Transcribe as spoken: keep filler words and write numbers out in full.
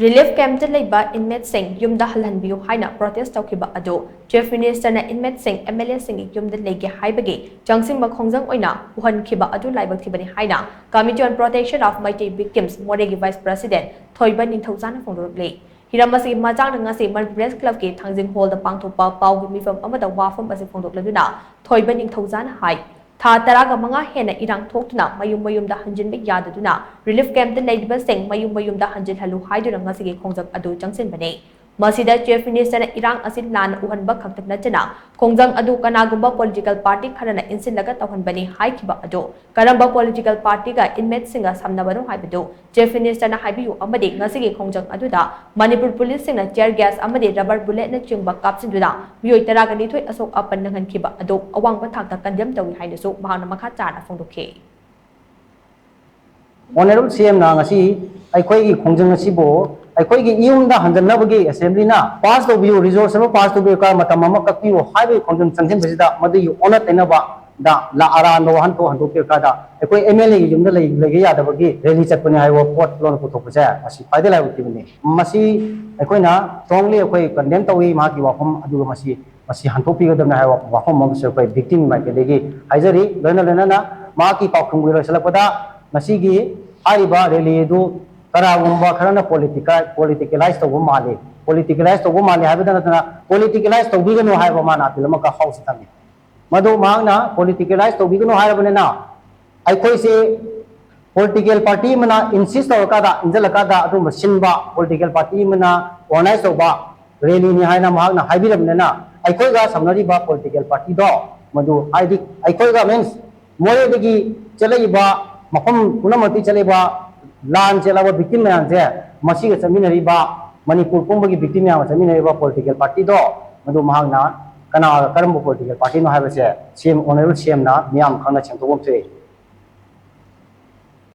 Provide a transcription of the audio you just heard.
Relief ꯀꯦꯝꯞꯇ ꯂꯩꯕ ꯏꯟꯃꯦꯠꯁꯤꯡ ꯌꯨꯝꯗ ꯍꯜꯍꯟꯕꯤꯌꯨ ꯍꯥꯏꯅ ꯄ꯭ꯔꯣꯇꯦꯁ ꯇꯧꯈꯤꯕ ꯑꯗꯨ ꯆꯤꯐ ꯃꯤꯅꯤꯁꯇꯔꯅ ꯏꯟꯃꯦꯠꯁꯤꯡ ꯑꯦꯝ ꯑꯦꯜ ꯑꯦꯁꯤꯡꯒꯤ ꯌꯨꯝꯗ ꯂꯩꯒꯦ ꯍꯥꯏꯕꯒꯤ ꯆꯪꯁꯤꯟꯕ ꯈꯣꯡꯖꯪ ꯑꯣꯏꯅ ꯎꯍꯟꯈꯤꯕ ꯑꯗꯨ ꯂꯥꯏꯕꯛ ꯊꯤꯕꯅꯤ ꯍꯥꯏꯅ Committee on Protection of Meitei Victims ꯃꯣꯔꯦꯒꯤ ꯚꯥꯏꯁ ꯄ꯭ꯔꯁꯤꯗꯦꯟ ꯊꯣꯏꯕ ꯅꯤꯡꯊꯧꯖꯥꯅ ꯐꯣꯡꯗꯣꯔꯛꯂꯤ꯫ ꯍꯤꯔꯝ ꯑꯁꯤꯒꯤ ꯃꯇꯥꯡꯗ ꯉꯁꯤ ꯃꯅꯤꯄꯨꯔ ꯄ꯭ꯔꯦꯁ ꯀ꯭ꯂꯕꯀꯤ ꯊꯥꯡꯖꯤꯡ ꯍꯣꯜꯗ ꯄꯥꯡꯊꯣꯛꯄ ꯄꯥꯎꯒꯤ ꯃꯤꯐꯝ ꯑꯃꯗ ꯋꯥꯐꯝ ꯑꯁꯤ ꯐꯣꯡꯗꯣꯛꯂꯗꯨꯅ ꯊꯣꯏꯕ ꯅꯤꯡꯊꯧꯖꯥꯅ ꯍꯥꯏ, ꯊꯥ ꯇꯔꯥꯒ ꯃꯉꯥ ꯍꯦꯟꯅ ꯏꯔꯥꯡ ꯊꯣꯛꯇꯨꯅ ꯃꯌꯨꯝ ꯃꯌꯨꯝꯗ ꯍꯟꯖꯤꯟꯕ ꯌꯥꯗꯗꯨꯅ ꯔꯤꯂꯤꯐ ꯀꯦꯝꯞꯇ ꯂꯩꯔꯤꯕꯁꯤꯡ ꯃꯌꯨꯝ ꯃꯌꯨꯝꯗ ꯍꯟꯖꯤꯜꯍꯜꯂꯨ ꯍꯥꯏꯗꯨꯅ ꯉꯁꯤꯒꯤ ꯈꯣꯡꯖꯪ ꯑꯗꯨ ꯆꯪꯁꯤꯟꯕꯅꯤ꯫ ꯃꯁꯤꯗ ꯆꯤꯐ ꯃꯤꯅꯤꯁꯇꯔꯅ ꯏꯔꯥꯡ ꯑꯁꯤ ꯂꯥꯟꯅ ꯎꯍꯟꯕ ꯈꯛꯇ ꯅꯠꯇꯅ ꯈꯣꯡꯖꯪ ꯑꯗꯨ ꯀꯅꯥꯒꯨꯝꯕ ꯄꯣꯂꯤꯇꯤꯀꯦꯜ ꯄꯥꯔꯇꯤ ꯈꯔꯅ ꯏꯟꯁꯤꯜꯂꯒ ꯇꯧꯍꯟꯕꯅꯤ ꯍꯥꯏꯈꯤꯕ ꯑꯗꯨ ꯀꯔꯝꯕ ꯄꯣꯂꯤꯇꯤꯀꯦꯜ ꯄꯥꯔꯇꯤꯒ ꯏꯟꯃꯦꯠꯁꯤꯡꯒ ꯁꯝꯅꯕꯅꯣ ꯍꯥꯏꯕꯗꯨ ꯆꯤꯐ ꯃꯤꯅꯤꯁꯇꯔꯅ ꯍꯥꯏꯕꯤꯌꯨ ꯑꯃꯗꯤ ꯉꯁꯤꯒꯤ ꯈꯣꯡꯖꯪ ꯑꯗꯨꯗ ꯃꯅꯤꯄꯨꯔ ꯄꯨꯂꯤꯁꯁꯤꯡꯅ ꯇꯤꯌꯔ ꯒ꯭ꯌꯥꯁ ꯑꯃꯗꯤ ꯔꯕꯔ ꯕꯨꯂꯦꯠꯅꯆꯤꯡꯕ ꯀꯥꯞꯁꯤꯟꯗꯨꯅ ꯃꯤꯑꯣꯏ ꯇꯔꯥꯒ ꯅꯤꯊꯣꯏ ꯑꯁꯣꯛ ꯑꯄꯟ ꯅꯪꯍꯟꯈꯤꯕ ꯑꯗꯨ ꯑꯋꯥꯡꯕ ꯊꯥꯛꯇ ꯀꯟꯗꯦꯝ ꯇꯧꯏ ꯍꯥꯏꯅꯁꯨ ꯃꯍꯥꯛꯅ ꯃꯈꯥ ꯇꯥꯅ ꯐꯣꯡꯗꯣꯛꯈꯤ꯫ ꯑꯣꯅꯔꯦꯕꯜ ꯁꯤ ꯑꯦꯝꯅ ꯉꯁꯤ ꯑꯩꯈꯣꯏꯒꯤ ꯈꯣꯡꯖꯪ ꯑꯁꯤꯕꯨ ꯑꯩꯈꯣꯏꯒꯤ ꯌꯨꯝꯗ ꯍꯟꯖꯟꯅꯕꯒꯤ ꯑꯦꯁꯦꯝꯕ꯭ꯂꯤꯅ ꯄꯥꯁ ꯇꯧꯕꯤꯌꯨ, ꯔꯤꯖꯣꯂꯨꯁꯟ ꯑꯃ ꯄꯥꯁ ꯇꯧꯕꯤꯌꯨ, ꯃꯇꯝ ꯑꯃ ꯀꯛꯄꯤꯌꯨ ꯍꯥꯏꯕꯒꯤ ꯈꯣꯡꯖꯪ ꯆꯪꯁꯤꯟꯕꯁꯤꯗ ꯃꯗꯨꯒꯤ ꯑꯣꯟꯅ ꯇꯩꯅꯕꯗ ꯂꯥ ꯑꯔꯥꯟꯕ ꯋꯥꯍꯟꯊꯣꯛ ꯍꯟꯗꯣꯛꯄꯤꯔꯀꯥꯟꯗ ꯑꯩꯈꯣꯏ ꯑꯦꯝ ꯑꯦꯜ ꯑꯦꯒꯤ ꯌꯨꯝꯗ ꯂꯩ-, ꯂꯩꯕ ꯌꯥꯗꯕꯒꯤ ꯔꯦꯂꯤ ꯆꯠꯄꯅꯤ ꯍꯥꯏꯕ ꯄꯣꯠ ꯂꯣꯟ ꯄꯨꯊꯣꯛꯄꯁꯦ ꯃꯁꯤ ꯈ꯭ꯋꯥꯏꯗꯒꯤ ꯂꯥꯏꯕꯛ ꯊꯤꯕꯅꯤ꯫ ꯃꯁꯤ ꯑꯩꯈꯣꯏꯅ strongly ꯑꯩꯈꯣꯏ ꯀꯟꯗꯦꯝ ꯇꯧꯏ ꯃꯍꯥꯛꯀꯤ ꯋꯥꯐꯝ ꯑꯗꯨꯒ ꯃꯁꯤ ꯃꯁꯤ ꯍꯟꯗꯣꯛꯄꯤꯒꯗꯕꯅꯤ ꯍꯥꯏꯕ ꯋꯥꯐꯝ ꯑꯃꯁꯨ ꯑꯩꯈꯣꯏ ꯚꯤꯛꯇꯤꯝꯒꯤ ꯃꯥꯏꯀꯩꯗꯒꯤ ꯍꯥꯏꯖꯔꯤ꯫ ꯂꯣꯏꯅ ꯂꯣꯏꯅꯅ ꯃꯍꯥꯛꯀꯤ ꯄꯥꯎꯈꯨꯝꯒꯤ ꯂꯣꯏꯁꯤꯜꯂꯛꯄꯗ ꯉꯁꯤꯒꯤ ꯍꯥꯏꯔꯤꯕ ꯔꯦꯂꯤ ꯑꯗꯨ ꯀꯅꯥꯒꯨꯝꯕ ꯈꯔꯅ ꯄꯣꯂꯤꯇꯤꯀꯦꯂꯥꯏꯁ ꯇꯧꯕ ꯃꯥꯜꯂꯤ, ꯄꯣꯂꯤꯇꯤꯀꯦꯂꯥꯏꯁ ꯇꯧꯕ ꯃꯥꯜꯂꯤ ꯍꯥꯏꯕꯗ ꯅꯠꯇꯅ ꯄꯣꯂꯤꯇꯤꯀꯦꯂꯥꯏꯁ ꯇꯧꯕꯤꯒꯅꯨ ꯍꯥꯏꯕ ꯃꯥꯅ ꯑꯄꯤꯜ ꯑꯃꯈꯛ ꯍꯥꯎꯁꯇ ꯊꯝꯃꯤ꯫ ꯃꯗꯨ ꯃꯍꯥꯛꯅ ꯄꯣꯂꯤꯇꯤꯀꯦꯂꯥꯏꯁ ꯇꯧꯕꯤꯒꯅꯨ ꯍꯥꯏꯔꯕꯅꯤꯅ ꯑꯩꯈꯣꯏꯁꯦ ꯄꯣꯂꯤꯇꯤꯀꯦꯜ ꯄꯥꯔꯇꯤ ꯑꯃꯅ ꯏꯟꯁꯤꯁ ꯇꯧꯔꯀꯥꯟꯗ, ꯏꯟꯁꯤꯜꯂꯀꯥꯟꯗ ꯑꯗꯨꯒꯨꯝꯕ ꯁꯤꯟꯕ ꯄꯣꯂꯤꯇꯤꯀꯦꯜ ꯄꯥꯔꯇꯤ ꯑꯃꯅ ꯑꯣꯔꯒꯅꯥꯏꯖ ꯇꯧꯕ ꯔꯦꯂꯤꯅꯤ ꯍꯥꯏꯅ ꯃꯍꯥꯛꯅ ꯍꯥꯏꯕꯤꯔꯕꯅꯤꯅ ꯑꯩꯈꯣꯏꯒ ꯁꯝꯅꯔꯤꯕ ꯄꯣꯂꯤꯇꯤꯀꯦꯜ ꯄꯥꯔꯇꯤꯗꯣ ꯃꯗꯨ ꯍꯥꯏꯗꯤ ꯑꯩꯈꯣꯏꯒ ꯃꯤꯟꯁ ꯃꯣꯔꯦꯗꯒꯤ ꯆꯠꯂꯛꯏꯕ ꯃꯐꯝ ꯄꯨꯝꯅꯃꯛꯇꯒꯤ ꯆꯠꯂꯛꯏꯕ ꯂꯥꯟ ꯆꯦꯜꯂꯕ ꯚꯤꯛꯇꯤꯝ ꯃꯌꯥꯝꯁꯦ ꯃꯁꯤꯒ ꯆꯠꯃꯤꯟꯅꯔꯤꯕ ꯃꯅꯤꯄꯨꯔ ꯄꯨꯝꯕꯒꯤ ꯚꯤꯛꯇꯤꯝ ꯃꯌꯥꯝꯒ ꯆꯠꯃꯤꯟꯅꯔꯤꯕ ꯄꯣꯂꯤꯇꯤꯀꯦꯜ ꯄꯥꯔꯇꯤꯗꯣ ꯃꯗꯨ ꯃꯍꯥꯛꯅ ꯀꯅꯥꯒ ꯀꯔꯝꯕ ꯄꯣꯂꯤꯇꯤꯀꯦꯜ ꯄꯥꯔꯇꯤꯅꯣ ꯍꯥꯏꯕꯁꯦ ꯁꯤ ꯑꯦꯝ ꯑꯣꯅꯔꯦꯕꯜ ꯁꯤ ꯑꯦꯝꯅ ꯃꯤꯌꯥꯝ ꯈꯪꯅ ꯁꯦꯡꯗꯣꯛꯄ ꯑꯃ ꯊꯣꯛꯏ꯫